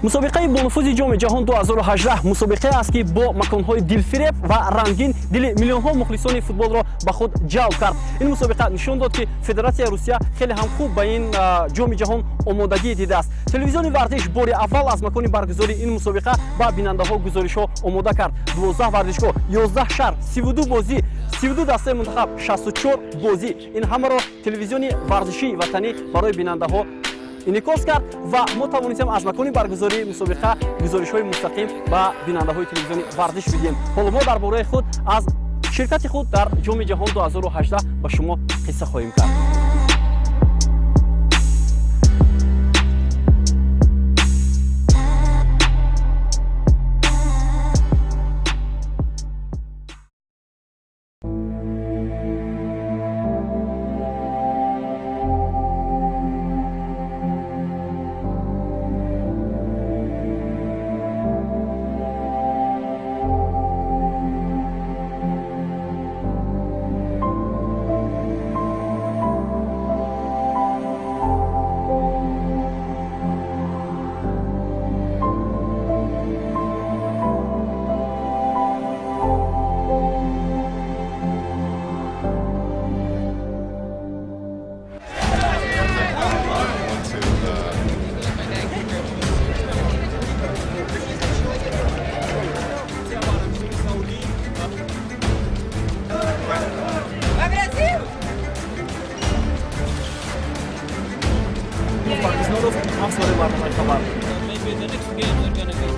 Мусобиқаи бонуфузи Ҷоми ҷаҳон 2018 мусобиқае аст, ки бо маконҳои дилфиреб ва рангин дили миллионҳо мухлисони футболро ба худ ҷалб кард. Ин мусобиқа нишон дод, ки Федератсияи Русия хеле ҳам хуб ба ин Ҷоми ҷаҳон омодагӣ дидааст. Телевизиони Варзиш бори аввал аз макони баргузории ин мусобиқа ба бинандаҳо гузоришҳо омода кард. 12 варзишгоҳ, 11 шаҳр, 32 бозӣ, 32 дастаи мунтахаб, 64 бозӣ — ин ҳамаро телевизиони варзишии ватанӣ барои бинандаҳо инъикос кард ва мо тавонистем аз макони баргузории мусобиқа гузоришҳои мустақим ба бинандаҳои телевизиони Варзиш бидиҳем. Ҳоло мо дар бораи худ аз ширкати худ дар Ҷоми ҷаҳон 2018 ба шумо қисса хоҳем кард. Парвизнуров, ҳамсори барномаи Хабар. Maybe the next game we're gonna go.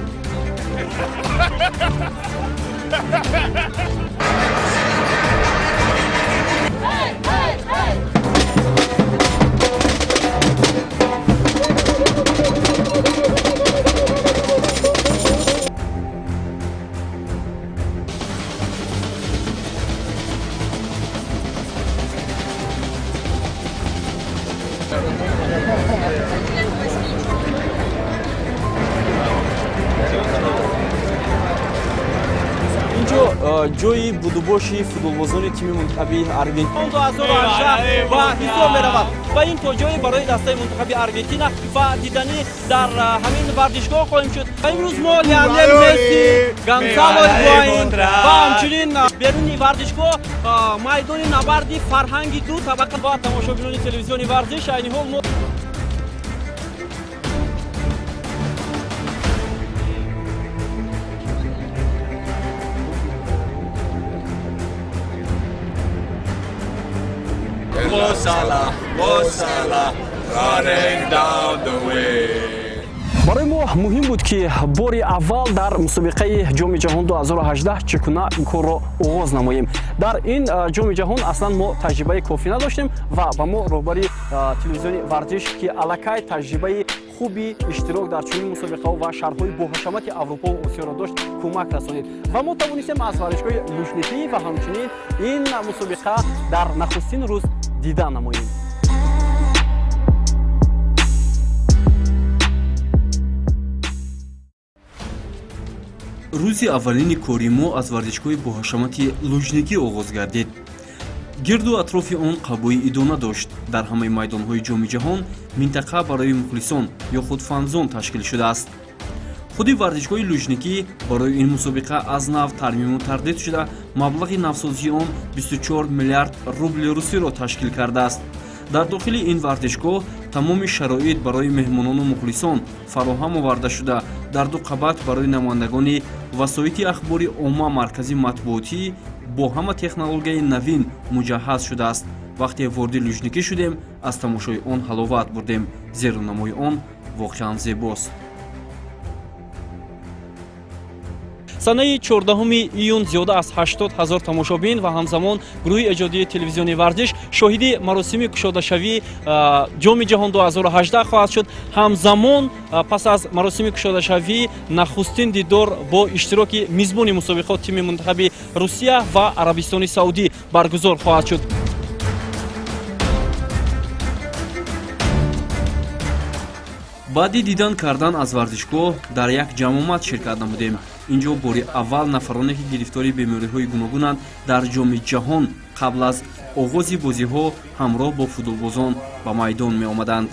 Инҷо ҷои будубоши футболбозони тими мунтахаби Аргентина 2018 ба ҳисоб меравад ва ин то ҷое барои дастаи мунтахаби Аргентина ва диданӣ дар ҳамин варзишгоҳ хоҳем шуд. Ва имрӯз мо Лионел Месси, Гонсало Игуаин ва ҳамчунин беруни варзишгоҳ майдони набарди фарҳанги ду табақа ва тамошобинони телевизиони Варзиш, айни ҳол мо Mo Salah, Mo Salah, running down the way. Барои мо муҳим буд, ки бори аввал дар мусобиқаи Ҷоми ҷаҳон 2018 чӣ гуна ин корро оғоз намоем. Дар ин Ҷоми ҷаҳон аслан мо таҷрибаи кофӣ надоштем ва ба мо роҳбари телевизиони Варзиш, ки аллакай таҷрибаи хуби иштирок дар чунин мусобиқаҳо ва шаҳрҳои боҳашамати Аврупову Осиёро дошт, кӯмак расонид ва мо тавонистем аз варзишгоҳи Лужники ва ҳамчунин ин мусобиқа дар нахустин рӯз дида намоем. Рӯзи аввалини кори мо аз варзишгоҳи боҳашамати Лужникӣ оғоз гардид. Гирду атрофи он қабои идона дошт. Дар ҳамаи майдонҳои Ҷоми ҷаҳон минтақа барои мухлисон ё худ фанзон ташкил шудааст. Худи варзишгоҳи Лужникӣ барои ин мусобиқа аз нав тармиму тардид шуда, маблағи навсозии он 24 миллиард рубли русиро ташкил кардааст. Дар дохили ин варзишгоҳ тамоми шароит барои меҳмонону мухлисон фароҳам оварда шуда, дар ду қабат барои намояндагони васоити ахбори омма маркази матбуотӣ бо ҳама технологияи навин муҷаҳҳаз шудааст. Вақте вориди Лужникӣ шудем, аз тамошои он ҳаловат бурдем, зеро намои он воқеан зебост. Санаи 14 июн зиёда аз 80 ҳазор тамошобин ва ҳамзамон гурӯҳи эҷодии телевизиони Варзиш шоҳиди маросими кушодашавии Ҷоми ҷаҳон 2018 хоҳад шуд. Ҳамзамон, пас аз маросими кушодашавӣ, нахустин дидор бо иштироки мизбони мусобиқот, тими мунтахаби Русия ва Арабистони Саудӣ баргузор хоҳад шуд. Баъди дидан кардан аз варзишгоҳ дар як ҷамъомад ширкат намудем. Ин ҷо бори аввал нафароне, ки гирифтори бемориҳои гуногунанд, дар Ҷоми ҷаҳон қабл аз оғози бозиҳо ҳамроҳ бо футболбозон ба майдон меомаданд.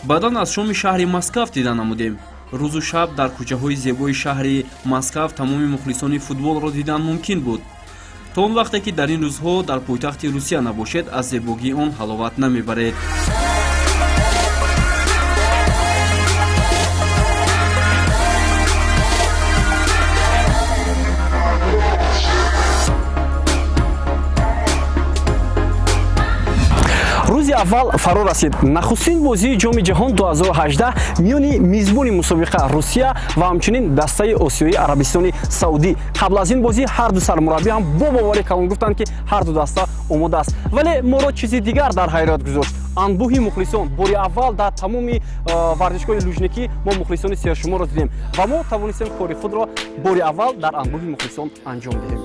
Баъдан аз шоми шаҳри Москав дида намудем. Рӯзу шаб дар кӯчаҳои зебои шаҳри Москав тамоми мухлисони футболро дидан мумкин буд. То он вақте ки дар ин рӯзҳо дар пойтахти Русия набошед, аз зебогии он ҳаловат намебаред. Рӯзи аввал фаро расид. Нахустин бозии Ҷоми ҷаҳон 2018 миёни мизбони мусобиқа Русия ва ҳамчунин дастаи осиёии Арабистони Саудӣ. Қабл аз ин бозӣ ҳар ду сармураббӣ ҳам бо боварӣ калон гуфтанд, ки ҳар ду даста омода аст, вале моро чизи дигар дар ҳайрат гузошт: анбӯҳи мухлисон. Бори аввал дар тамоми варзишгоҳи Лужникӣ мо мухлисони сершуморро дидем ва мо тавонистем кори худро бори аввал дар анбӯҳи мухлисон анҷом диҳем.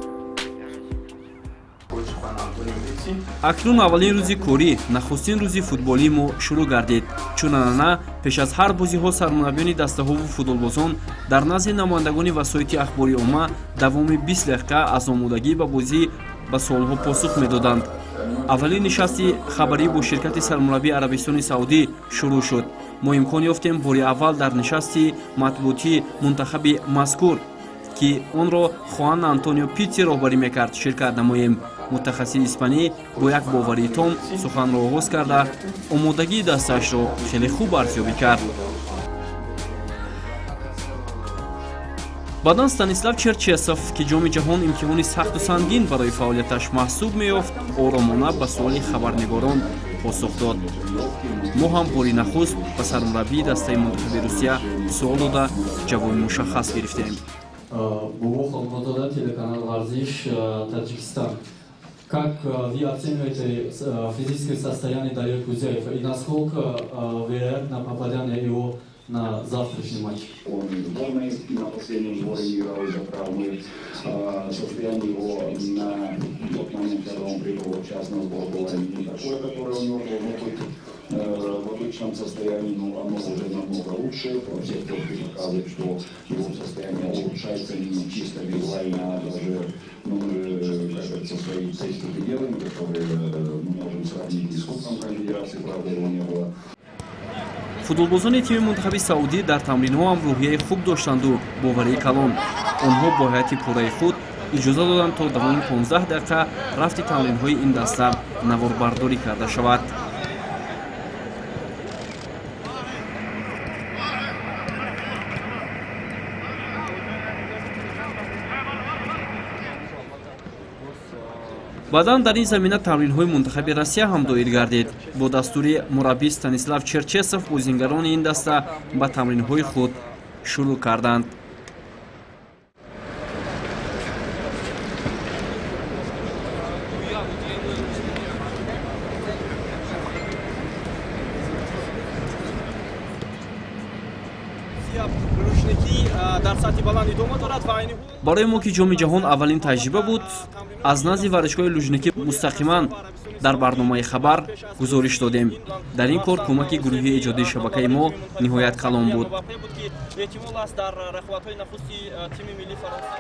Акнун аввалин рӯзи корӣ, нахустин рӯзи футболии мо шурӯъ гардид. Чун анъана, пеш аз ҳар бозиҳо сармураббиёни дастаҳову футболбозон дар назди намояндагони васоити ахбори омма давоми 20 дақиқа аз омодагӣ ба бозӣ ба суолҳо посух медоданд. Аввалин нишасти хабарӣ бо ширкати сармураббии Арабистони Саудӣ шурӯъ шуд. Мо имкон ёфтем бори аввал дар нишасти матбуотии мунтахаби мазкур, ки онро Хуан Антонио Питси роҳбарӣ мекард, ширкат намоем. Мутахассиси испанӣ бо як боварии том суханро оғоз карда, омодагии дастаашро хеле хуб арзёбӣ кард. Баъдан Станислав Черчесов, ки Ҷоми ҷаҳон имтиҳони сахту сангин барои фаъолияташ маҳсуб меёфт, оромона ба суоли хабарнигорон посух дод. Мо ҳам бори нахуст ба сармураббии дастаи мунтахаби Русия суол дода, ҷавоби мушаххас гирифтем. Бобо Холматода, телеканал Варзиш, Таджикистан. Как вы оцениваете физическое состояние Далера Кузяева и насколько вероятно попадание его на завтрашний матч? Он в сборной на последнем сборе не играл из-за травмы. Состояние его на тот момент, когда он прибыл сейчас на сбор, было не такое, которое у него должно быть в обычном состоянии, но оно уже намного лучше. Все тесты показывают, что его состояние улучшается не чисто визуально, а даже, ну, мы, как говорится, свои тесты делаем, которые мы можем сравнить и с Кубком Конфедерации, правда, его не было. Футболбозони тими мунтахаби Саудӣ дар тамринҳо ҳам рӯҳияи хуб доштанду боварии калон. Онҳо бо ҳайати пурраи худ иҷоза доданд, то давоми 15 дақиқа рафти тамринҳои ин даста наворбардорӣ карда шавад. Баъдан дар ин замина тамринҳои мунтахаби Россия ҳам доир гардид. Бо дастури мураббӣ Станислав Черчесов бозингарони ин даста ба тамринҳои худ шурӯъ карданд. Дар сатҳи баланд идома дорад ва айни ҳол Барои мо, ки Ҷоми ҷаҳон аввалин таҷриба буд, аз назди варзишгоҳи Лужникӣ мустақиман дар барномаи хабар гузориш додем. Дар ин кор кӯмаки гурӯҳи эҷодии шабакаи мо ниҳоят калон буд. Буд, ки эҳтимол аст дар рақобатҳои нахусти тими миллии Фаронса.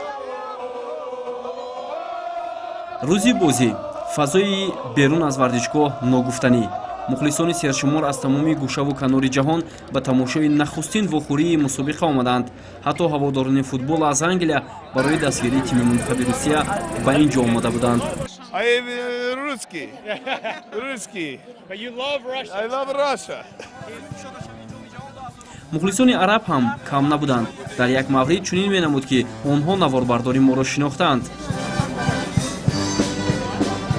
Рӯзи бозӣ фазои берун аз варзишгоҳ ногуфтанӣ. Мухлисони сершумор аз тамоми гӯшаву канори ҷаҳон ба тамошои нахустин вохӯрии мусобиқа омаданд. Ҳатто ҳаводорони футбол аз Англия барои дастгирии тими мунтахаби Русия ба ин ҷо омода буданд. I am русский. Русский. But you love Russia. I love Russia. Мухлисони араб ҳам кам набуданд. Дар як маврид чунин менамуд, ки онҳо наворбардори моро шинохтаанд.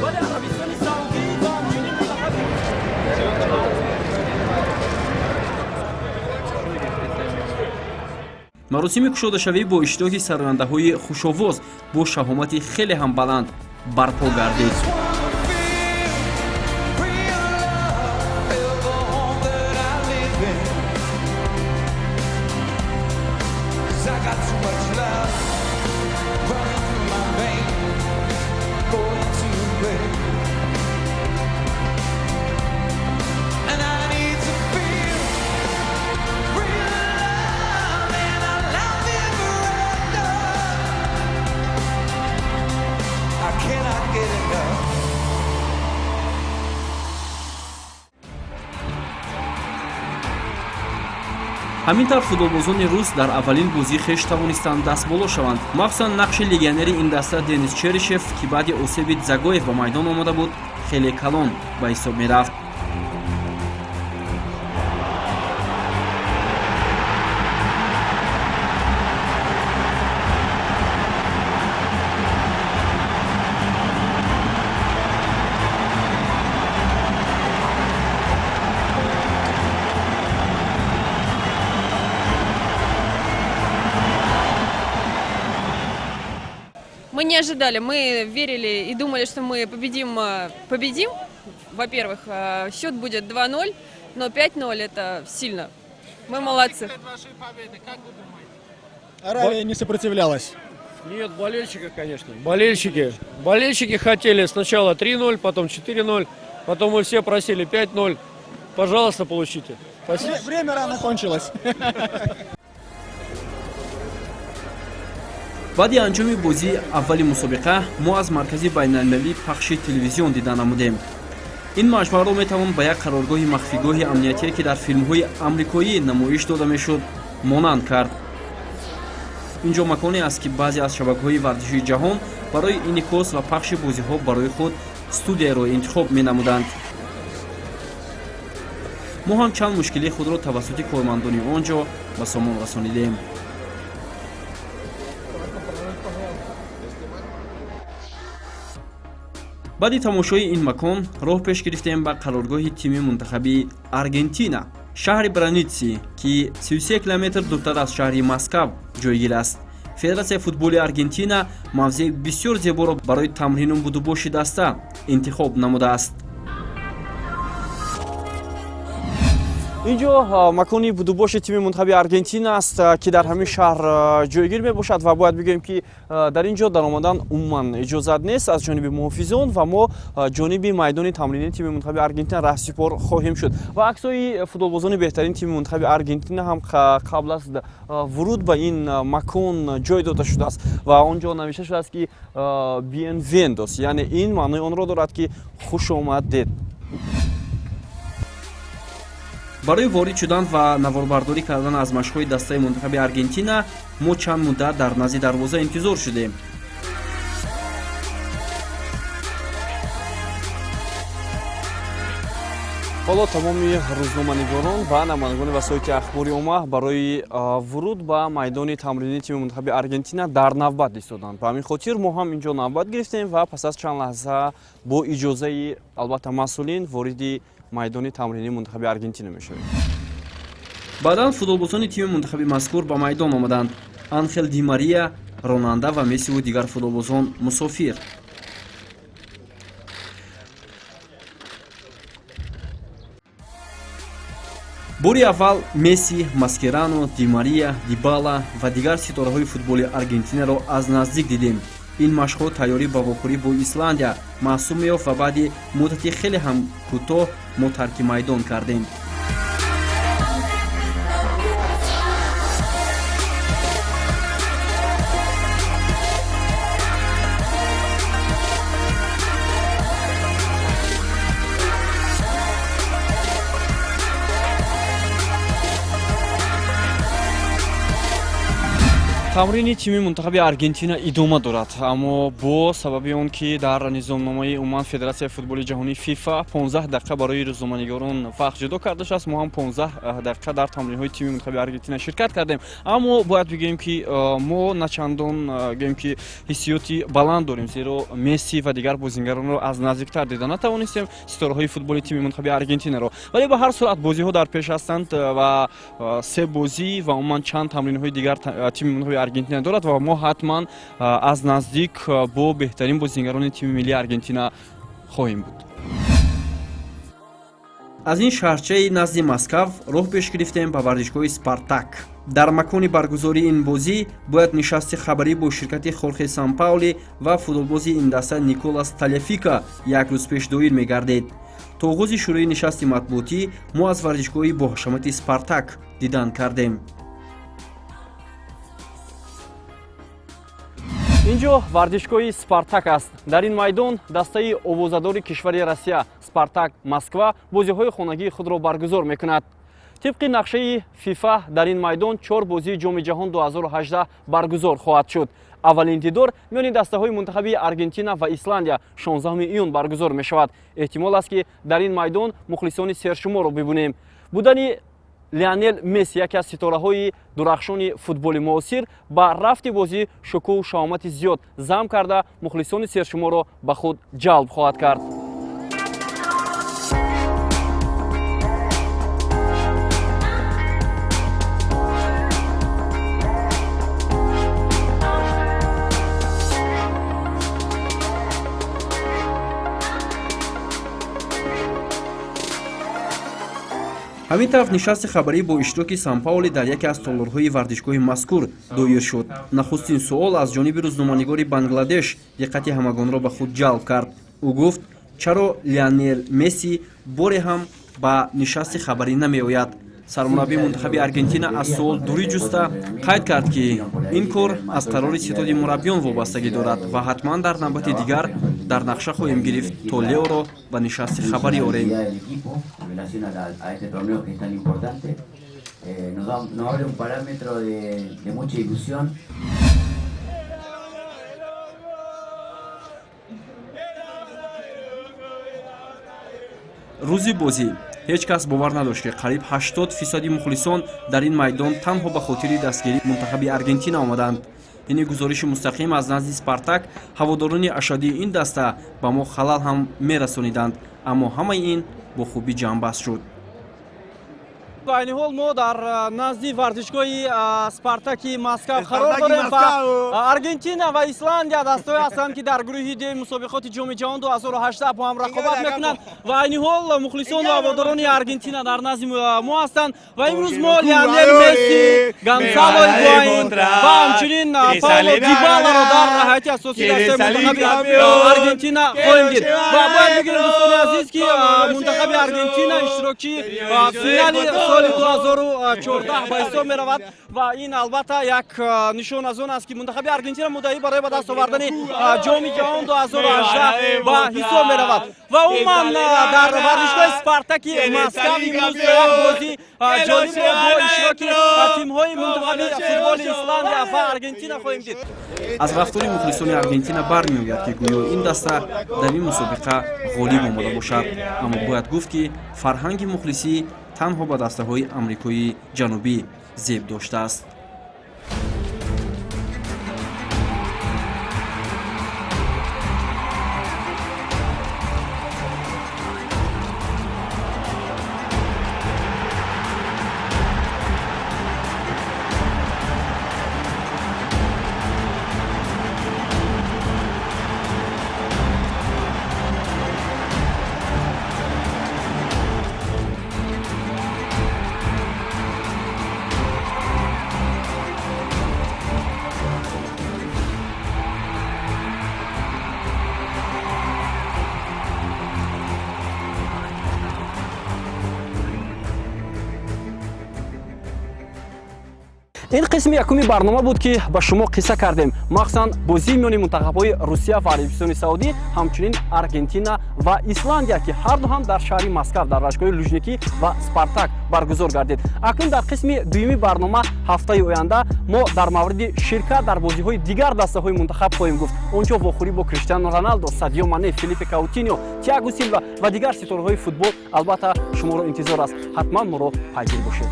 Вале Арабистони Саудӣ ва ҳамчунин мунтахаби Маросими кушодашавӣ бо иштироки сарояндаҳои хушовоз бо шаҳомати хеле ҳам баланд барпо гардид. Real love, feel the home that I live in. 'Cause I got too much love running through my veins, going to waste. And I need to feel real love, and I love it forever. I cannot get enough. Ҳамин тавр, футболбозони рус дар аввалин бозии хеш тавонистанд дастболо шаванд. Махсусан нақши легионери ин даста Денис Черишев, ки баъди осеби Дзагоев ба майдон омада буд, хеле калон ба ҳисоб мерафт. Мы не ожидали, мы верили и думали, что мы победим, победим. Во-первых, счет будет 2-0, но 5-0 это сильно. Мы молодцы. Аравия не сопротивлялась. Нет, болельщики, конечно. Болельщики. Болельщики хотели сначала 3-0, потом 4-0, потом мы все просили 5-0. Пожалуйста, получите. Спасибо. Время рано кончилось. Баъди анҷоми бозии аввали мусобиқа мо аз маркази байналмилалии пахши телевизион дида намудем. Ин маҷмӯаро метавон ба як қароргоҳи махфигоҳи амниятие, ки дар филмҳои амрикоӣ намоиш дода мешуд, монанд кард. Ин ҷо маконе аст, ки баъзе аз шабакаҳои варзишии ҷаҳон барои инъикос ва пахши бозиҳо барои худ студияро интихоб менамуданд. Мо ҳам чанд мушкилии худро тавассути кормандони он ҷо ба сомон расонидем. Баъди тамошои ин макон роҳ пеш гирифтем ба қароргоҳи тими мунтахаби Аргентина, шаҳри Браници, ки 33 километр дуртар аз шаҳри Москав ҷойгир аст. Федератсияи футболи Аргентина мавзеи бисёр зеборо барои тамрину будубоши даста интихоб намудааст. Ин ҷо макони будубоши тими мунтахаби Аргентина аст, ки дар ҳамин шаҳр ҷойгир мебошад, ва бояд бигӯем, ки дар ин ҷо даромадан умуман иҷозат нест аз ҷониби муҳофизон, ва мо ҷониби майдони тамринии тими мунтахаби Аргентина раҳсипор хоҳем шуд, ва аксҳои футболбозони беҳтарини тими мунтахаби Аргентина ҳам қабл аз вуруд ба ин макон ҷой дода шудааст, ва он ҷо навишта шудааст, ки «Bienvenidos», яъне ин маънои онро дорад, ки хуш омадед. Барои ворид шудан ва наворбардорӣ кардан аз машқҳои дастаи мунтахаби Аргентина мо чанд муддат дар назди дарвоза интизор шудем. Ҳоло тамоми рӯзноманигорон ва намояндагони васоити ахбори омма барои вуруд ба майдони тамринии тими мунтахаби Аргентина дар навбат истоданд. Ба ҳамин хотир мо ҳам инҷо навбат гирифтем ва пас аз чанд лаҳза бо иҷозаи, албатта, масъулин вориди майдони тамринии мунтахаби Аргентина мешавем. Баъдан футболбозони тими мунтахаби мазкур ба майдон омаданд: Анхел Ди Мария ронанда ва Мессиву дигар футболбозон мусофир. Бори аввал Месси, Маскерано, Ди Мария, Дибала ва дигар ситораҳои футболи Аргентинаро аз наздик дидем. Ин машқҳо тайёрӣ ба вохӯрӣ бо Исландия маҳсуб меёфт ва баъди муддати хеле ҳам кӯтоҳ мо тарки майдон кардем. Тамрини тими мунтахаби Аргентина идома дорад, аммо бо сабаби он ки дар низомномаи умуман Федератсияи футболи ҷаҳонӣ ФИФА 15 дақиқа барои рӯзноманигорон вақт ҷудо карда шудааст, мо ҳам 15 дақиқа дар тамринҳои тими мунтахаби Аргентина ширкат кардем. Аммо бояд бигӯем, ки мо начандон, гӯем, ки ҳиссиёти баланд дорем, зеро Месси ва дигар бозингаронро аз наздиктар дида натавонистем, ситораҳои футболи тими мунтахаби Аргентинаро. Вале ба ҳар сурат бозиҳо дар пеш ҳастанд ва се бозӣ ва умуман чанд тамринҳои дигар тими мунтахаби Аргентина дорад, ва мо ҳатман аз наздик бо беҳтарин бозингарони тими миллии Аргентина хоҳем буд. Аз ин шаҳрчаи назди Москав роҳ пеш гирифтем ба варзишгоҳи Спартак. Дар макони баргузории ин бозӣ бояд нишасти хабарӣ бо ширкати Хорхе Сампаули ва футболбози ин даста Николас Талефика як рӯз пеш доир мегардид. То оғози шурӯи нишасти матбуотӣ мо аз варзишгоҳи боҳашамати Спартак дидан кардем. Ин ҷо варзишгоҳи Спартак аст. Дар ин майдон дастаи овозадори кишвари Россия, Спартак Москва, бозиҳои хонагии худро баргузор мекунад. Тибқи нақшаи ФИФА дар ин майдон 4 бозии Ҷоми ҷаҳон 2018 баргузор хоҳад шуд. Аввалин дидор миёни дастаҳои мунтахаби Аргентина ва Исландия 16 июн баргузор мешавад. Эҳтимол аст, ки дар ин майдон мухлисони сершуморро бибинем. Будани Лионел Месси, яке аз ситораҳои дурахшони футболи муосир, ба рафти бозӣ шукӯҳу шаҳомати зиёд зам карда, мухлисони сершуморро ба худ ҷалб хоҳад кард. Ҳамин тараф нишасти хабарӣ бо иштироки Санпаоли дар яке аз толорҳои варзишгоҳи мазкур доир шуд. Нахустин суол аз ҷониби рӯзноманигори Бангладеш диққати ҳамагонро ба худ ҷалб кард. Ӯ гуфт, чаро Лионел Месси боре ҳам ба нишасти хабарӣ намеояд. Сармураббии мунтахаби Аргентина аз суол дурӣ ҷуста қайд кард, ки ин кор аз қарори ситоди мураббиён вобастагӣ дорад ва ҳатман дар навбати дигар дар нақша хоҳем гирифт, то Леоро ба нишасти хабарӣ орем. Рӯзи бозӣ ҳеҷ кас бовар надошт, ки қариб 80 фисади мухлисон дар ин майдон танҳо ба хотири дастгирии мунтахаби Аргентина омаданд. Ини гузориши мустақим аз назди Спартак. Ҳаводорони ашаддии ин даста ба мо халал ҳам мерасониданд, аммо ҳамаи ин бо хубӣ ҷамъбаст шуд. Айни ҳол мо дар назди варзишгоҳи Спартаки Москав қарор дорем ва Аргентина ва Исландия дастаҳое ҳастанд, ки дар гурӯҳи Д мусобиқоти Ҷоми ҷаҳон 2018 бо ҳам рақобат мекунанд. Ва айни ҳол мухлисон ва ҳаводорони Аргентина дар назди мо ҳастанд ва имрӯз мо Лионел Месси, Гонсало Игуаин ва ҳамчунин Пауло Дибаларо дар ҳайати асосии дастаи мунтахаби Аргентина хоҳем дид. Ва бояд бигӯем, дӯстони азиз, ки мунтахаби Аргентина иштирокчии финали соли 2014 ба ҳисоб меравад ва ин албатта як нишон аз он аст, ки мунтахаби Аргентина муддаӣ барои ба даст овардани Ҷоми ҷаҳон 2018 ба ҳисоб меравад. Ва умуман дар варзишгоҳи Спартаки Москав имрӯз як бозӣ ҷолибро бо иштироки тимҳои мунтахаби футболи Исландия ва Аргентина хоҳем дид. Аз рафтори мухлисони Аргентина бармеояд, ки гӯё ин даста дар ин мусобиқа ғолиб омада бошад. Аммо бояд гуфт, ки фарҳанги мухлисӣ танҳо ба дастаҳои Амрикои Ҷанубӣ зеб доштааст. Ин қисми якуми барнома буд, ки ба шумо қисса кардем, махсусан бозии миёни мунтахабҳои Русия ва Арабистони Саудӣ, ҳамчунин Аргентина ва Исландия, ки ҳарду ҳам дар шаҳри Москав дар варзишгоҳи Лужники ва Спартак баргузор гардид. Акнун дар қисми дуюми барнома ҳафтаи оянда мо дар мавриди ширкат дар бозиҳои дигар дастаҳои мунтахаб хоҳем гуфт. Он ҷо вохӯрӣ бо Криштиано Роналдо, Садио Мане, Филиппе Каутиньо, Тиаго Силва ва дигар ситораҳои футбол албатта шуморо интизор аст. Ҳатман моро пайгир бошед.